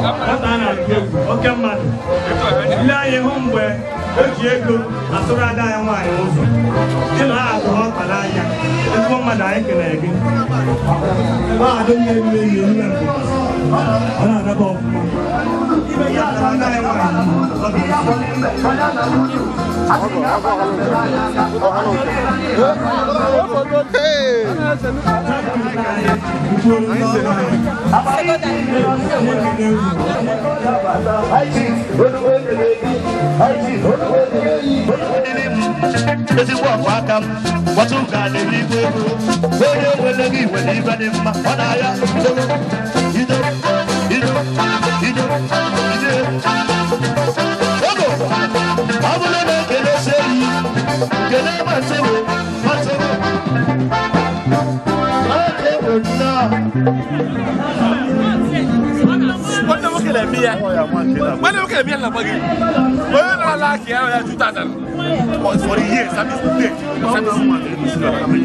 Nwata a na-agụ egwu, oke mmadụ. Ile anyị hụ mgbe o ji ego asụrụ ada ya nwaanyị ụzọ. Dị na ha atụrụ ọkpa n'anya. Ezigbo mmadụ, anyị kelere gị. Mahadum na-eru enyi elu mbụ. Ọ na-adaba ọfụma. Ya atụrụ ada ya nwaanyị. Ọ ga-esi. Ezigbo ọkwa aka m gbata ụka na-eligwe ego onye nwere gị nwere ibe dị mma ọ na-aya ido ido ido ido ide ogo ọ bụrụ na ekele sie yi kele masịrị masịrị masịrị nnọọ. Nwanne nwoke na-eme ya, nwanne nwoke na-eme ya na-agba gị onye na-ala aka ya ya 2000 for the year service day service.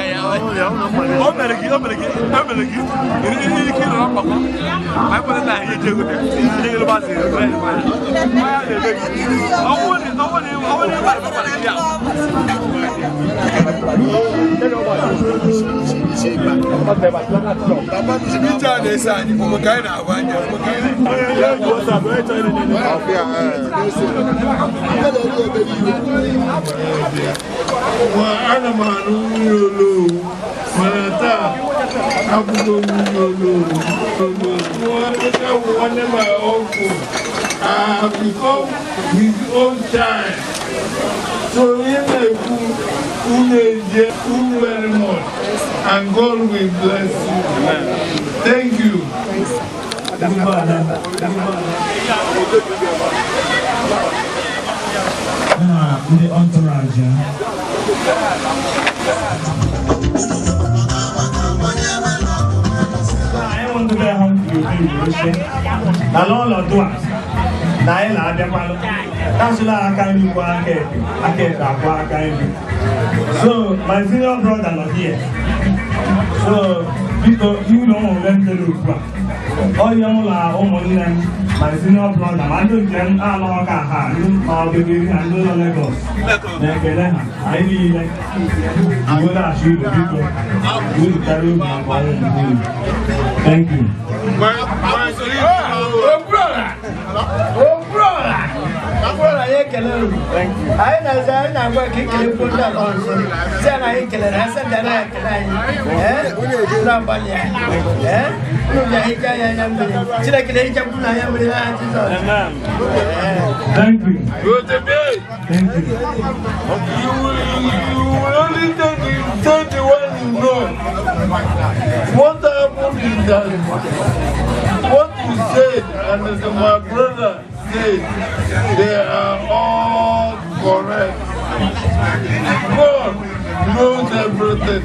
O mere gị, o mere gị, o mere gị ike ịnọrọ mkpakọ ma anyị kwere na ihe eji ego ihe ego gbaziri ego ya na-eme gị ọ bụrụ na ọ bụrụ na ọ bụrụ na ịgba ya. Ije a na-ese anyị bụ ka anyị na-ahụ anya. Nwa ana m anụ nwunye Olowu mana taa abụghị nwunye Olowu. Nwa bụ nwanne my uncle. I have become his own child. So ihe na-ekwu unu eje unu very much and God will bless you. Thank you. Ezigbo ada. Ya na ndị entourage ya. Anyị bụ ndị be ha obi oche na n'ọnọdụ a na anyị na-abịakwalụ tasụla aka nri kwa aka ekpe, aka ekpe akwa aka nri. So my senior brother nọ here, so biko ụlọ ụmụ ole m ugbu a onye mụ na ụmụnne m, my senior brother, ma ndị nke m anọ ka ha ndị ma ọbịbị ha ndị nọ Lagos na-ekele ha. Anyị niile iwe na-achọ ibe biko wezụtara obi maka ọnwụ mgbe. Thank you. Okwuluọra! Okwuluọra! Mkpụrụ na anyị ekele unu. Anyị na-aza, anyị na-agwa ka ekelekwu ndị ala ọzọ. Si na anyị kelere ha, sị ndị anaghị ekele anyị. Ee, unu agbalị ya. Ee, unu bịa hicha anyị anya mmiri. Chineke na-ehichapụ na anya mmiri n'aha Jizọs. Thank you. Thank you. You will only take the one you know. What happened is that what you said and as my brother said, they are all correct. God knows everything.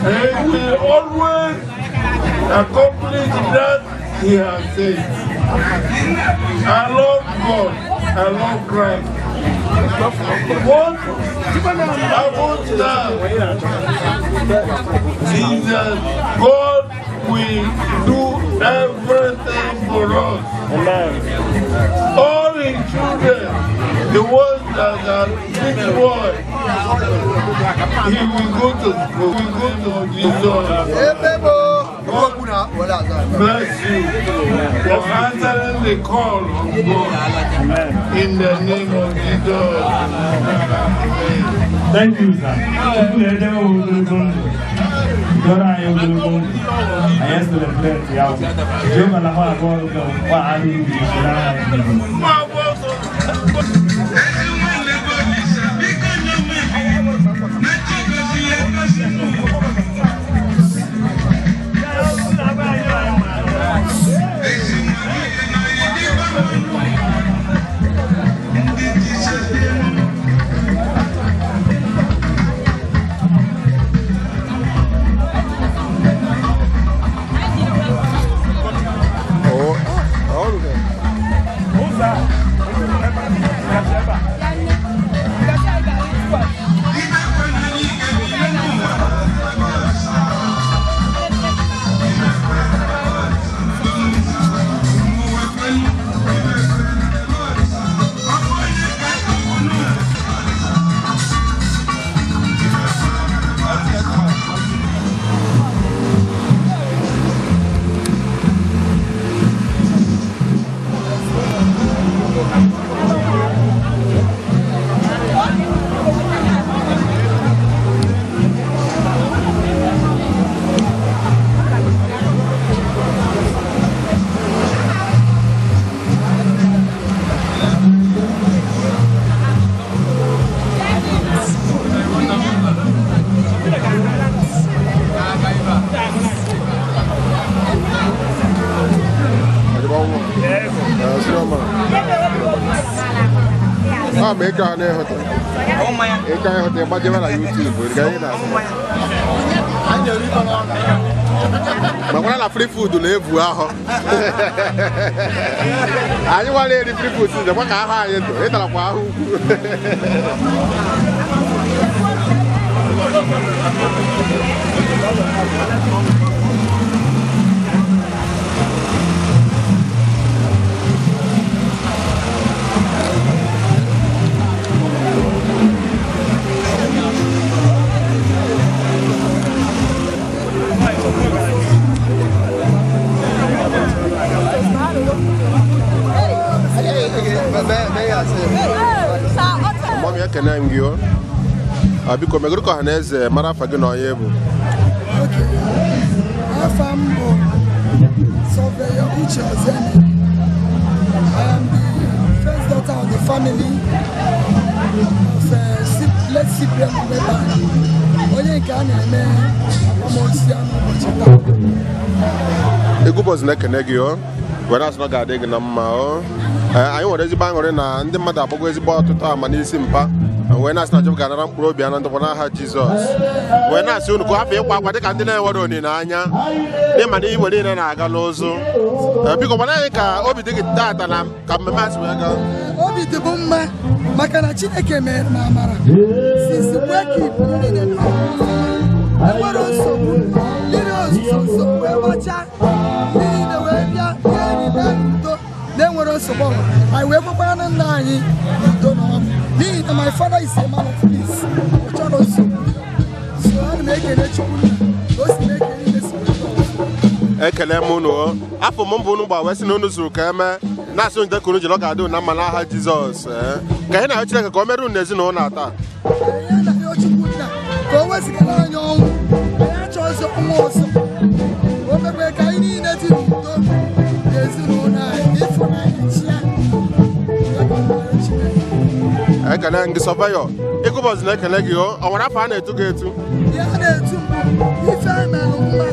He will always accomplish that he has said. I love God. I love Christ. What happens now is that God will do everything for us. All his children, the ones that are big boy, he will go to school, he will go to Jesus. God bless you for answering the call of God. In the name of Jesus. Amen. Thank you, sir. Chukwu na-edebe ogologo ndụ. Dọrọ anyị ogologo ndụ. Anyị celebrate ya. Jehova na ha abụọ ọrụ gwa anyị ibi n'aha Jizọs. Oh, oh, a ma ịka na-ịhụta ịka ịhụta ịgbajebe na YouTube ga anyị na-asị makwara na free food na-evu ahụ. Anyị nwara eri free food sizekwa ka ahụ anyị dụ ịtarakwa ahụ ukwu. Mummy, ekene m gị o. Ah, biko megoro ka ọha na eze mara afa gị na onye bụ. Afa m bụ Surveyor Uche Ozene. I am the first daughter of the family of late Cyprian Weba, onye nke a na-eme akwamozu ya n'ụbọchị taa. Egwu Bọz na-ekene gị o, were asị na ọ ga-adị gị na mma o. Ee, anyị nwere ezigbo aṅụrị na ndị mmadụ agbago ezigbo ọtụtụ ama n'isi mpa, wee na-asị na Jehova ga-anara mkpụrụ obi ya na ndokwa n'aha Jizọs, wee na-asị unu ka hapụ ịkwa akwa dịka ndị na-enwere olileanya n'ịma na iwe niile na-aga n'ụzụ. Ee, biko gwana anyị ka obi dị gị taata na ka mmemme a si wee gaa. Obi dị m mma maka na Chineke mere m amara. Since wake niile enwere nsogbu, mmiri ozuzo nsogbu wee gbachaa, ndị niile wee bịa bịa eribe n'udo na-enwere nsogbu ọbụla. Anyị wee gwakwara na nna anyị n'udo na ọṅụ, n'ihi na my father is a man of peace. Ọ chọrọ nsogbu, so ana m ekele Chukwu nna ka o si na-ekele ihe si wee gaa ọfụma. Ekele m unu o. Afọ m mbụ unu gba wee sị na unu zuru ka eme. Na-asị unu dekuru jiri ọ ga-adị unu na mma n'aha Jizọs. Ee, ka anyị na-arịọ Chineke ka o mere unu n'ezinụlọ a taa. Anyị na-arịọ Chukwu nna ka o wezigara anyị ọnwụ. Anyị achọghịzị ọnwụ ọzọ. O mekwe ka anyị niile dị n'udo n'ezinụlọ anyị, ịfụnanya chia. Ya ka ọ na-arịọ Chineke. Ekele gị, surveyor. Ịgụbọzi na-ekele gị. O ọ nwere afọ a na-etu gị etu? Ihe a na-etu mbụ, ife emelụ mma,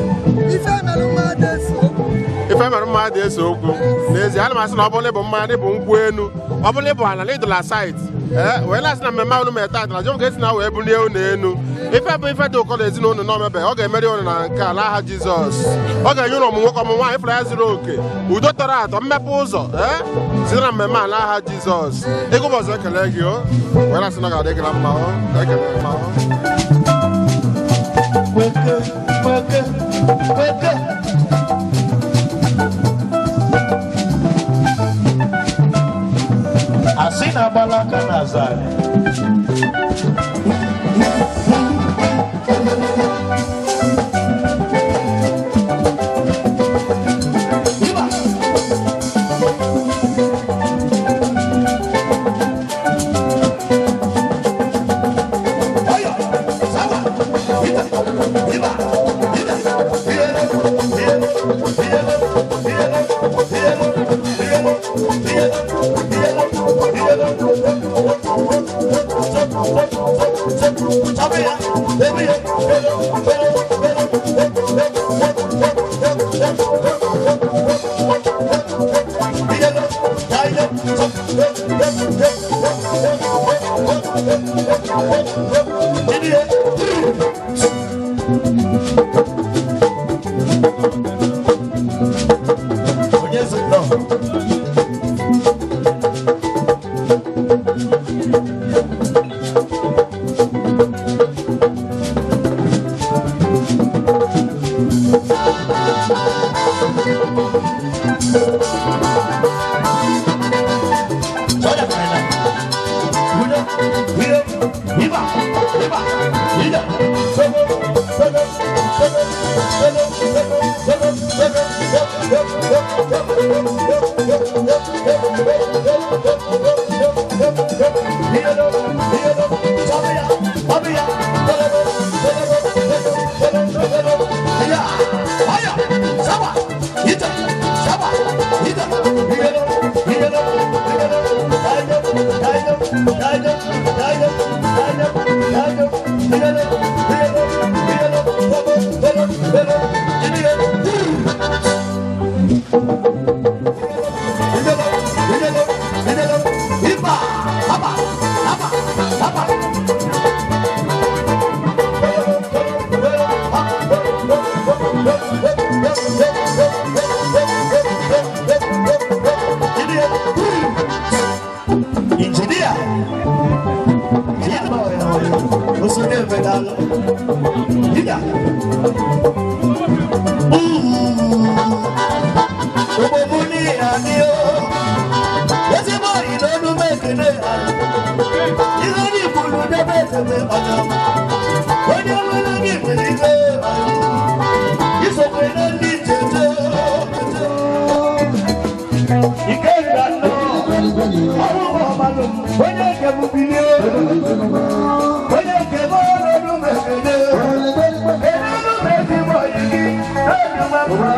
ife emelụ mma dị ese okwu. Ife mere mma dị ese okwu. N'ezie, ana m asị na ọ bụrụ na ịbụ mmanya na ịbụ nkwụ enu, ọ bụrụ na ịbụ ala na ịdụla site, ee, wee na-asị na mmemme unu mere taa na Jehova ga-esi na wee bulie unu enu. Ife bụ ife dị ụkọ na ezinụlọ na omebe ọ ga-emeri unu na nke a n'aha Jizọs. Ọ ga-enye unu ọmụ nwoke, ọmụ nwaanyị, ịfụrụ ya zuru oke, udo tọrọ atọ, mmepe ụzọ, ee, site na mmemme a n'aha Jizọs. Ịgụbọzị ekele gị. O wee na-asị na ọ ga-adị gị na mma. O ekele mma o. Weke, weke, weke. Asị na-agbala aka n'azụ anyị. Onye sị nnọọ? Injinia onye nwere gị nwere ike isokwe na ndị ncheche ike nga nnọọ ọrụ ọmalụ onye nke m bilie onye nke m ọrụ mekene enelu m ezigbo oyi gị n'obi nwa mma.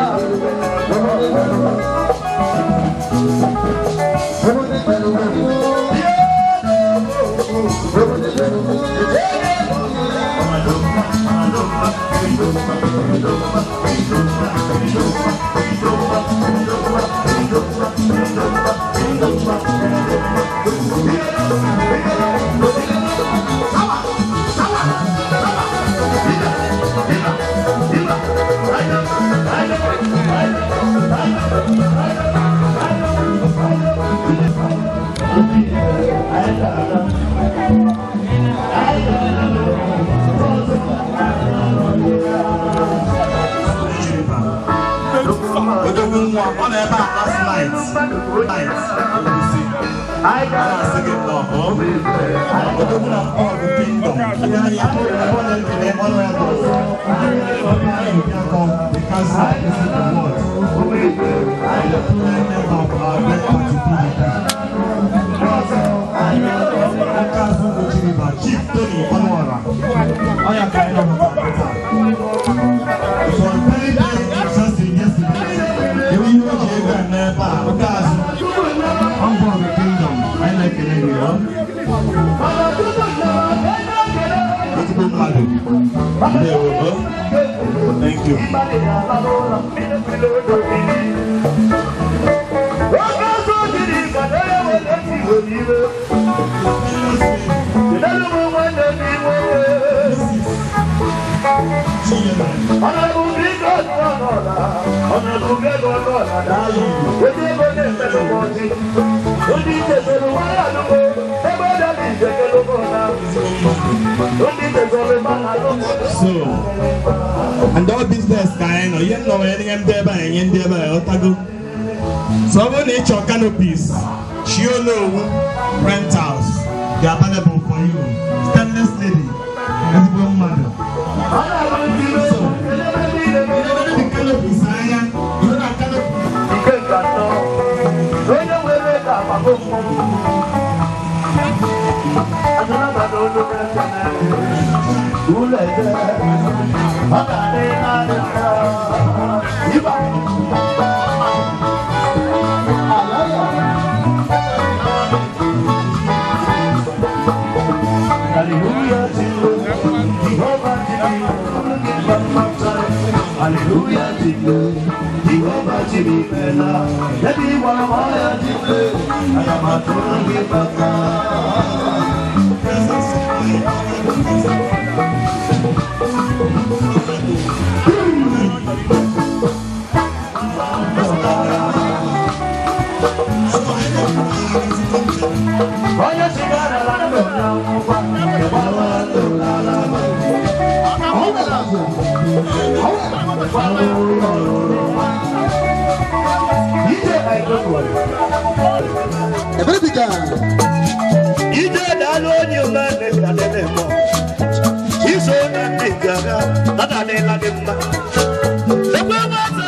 Odogwu nwa ọ nọ ebe a last night night a na-asị gị nnọọ. Odogwu na Paul Kingdom ihe anya ebe ọ na-ekele honorable Obiakọ, the council president award, and the member of our great party. Chief Tony Ọnụọra. Ọ ya ka anyị nọpụtara taa. It was very very interesting yesterday. Ewu ihe o ji ego a n'ebe a, oke azụ. Uncle of the kingdom, anyị na-ekele gị ọ. Ezigbo mmadụ. Ndewo o. Thank you. So, and all business ka anyị nọ, ihe nọ nwere nye ndị ebe a, enye ndị ebe a, ọtago. So ọ bụrụ na ị chọọ canopies, Chiolowu Rentals dị available for you. Stainless lady, ezigbo mmadụ. So, ị the canopies anya, ihe na canopy. Nke nke atọ, onye nwere ego agbago mmọnwụ. Adịnabata olu na-ekene, ụlọ eze, ọ ga-adị naanị mma. Ịba. Hallelujah to you, Jehovah to you, Hallelujah to you, Jehovah to me, Bella. Let me one more to you, I am a to give. Onye sigara la ndụ na nwụkwa, ịgbawa ndụ n'ala. Ije Ije daalụ onye omeme ka dịrị mma. Iso na ndị gara, adadịla dị mma. Ekwe nwata.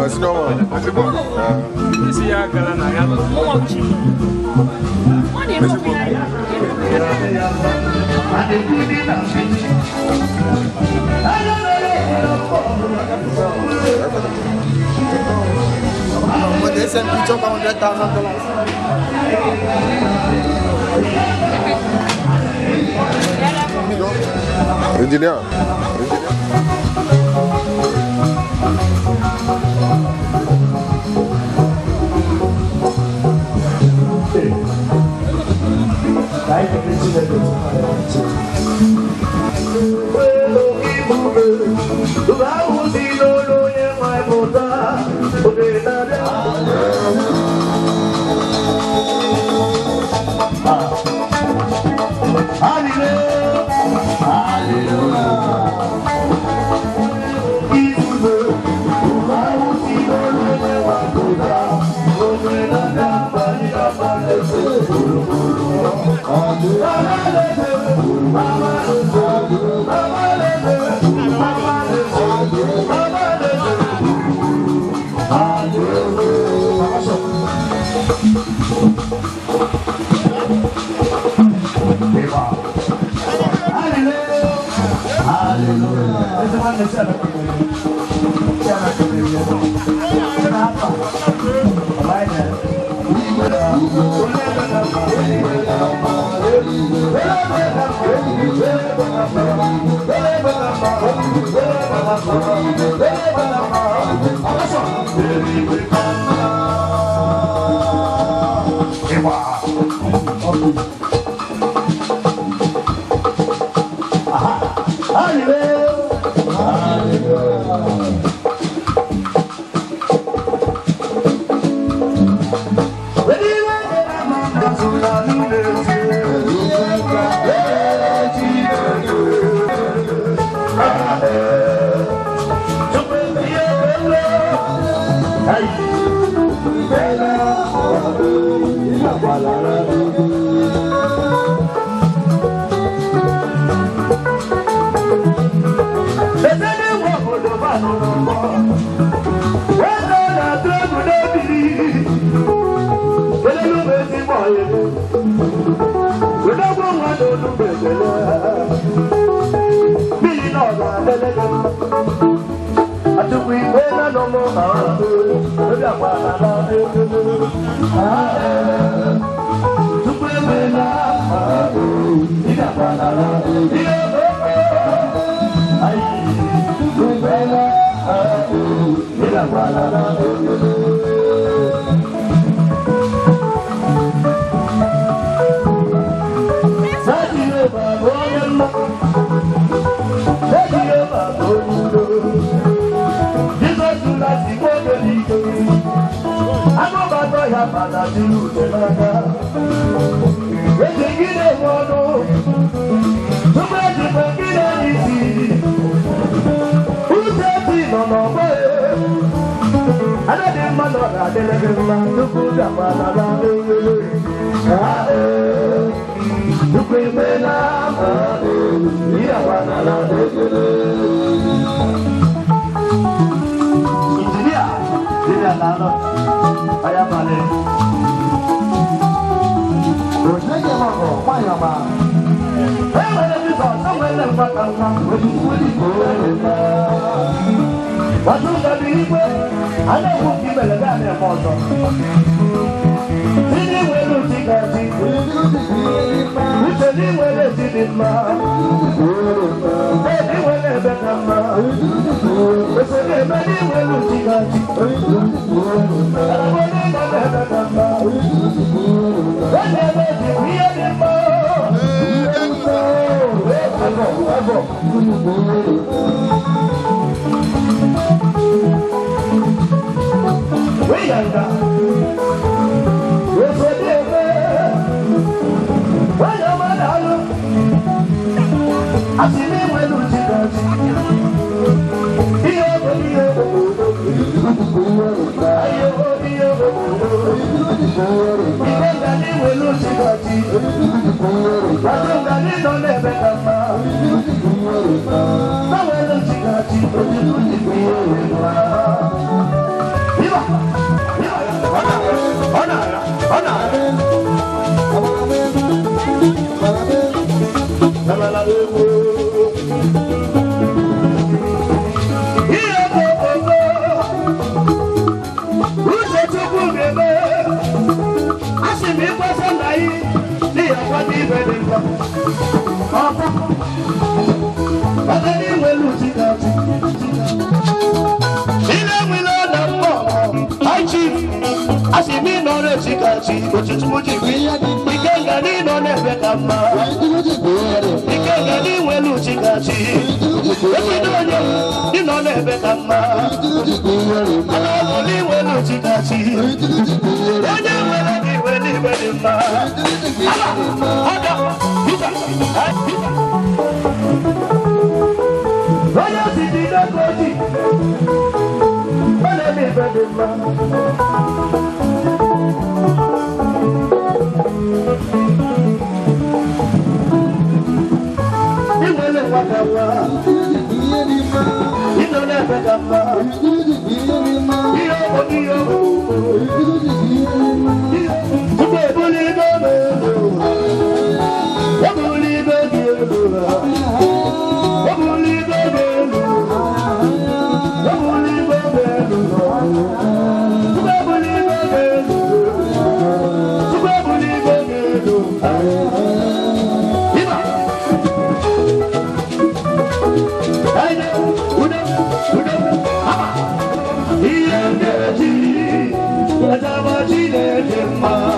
Senior one. But they sent me $100,000. Engineer. Hallelujah. Chineke mma.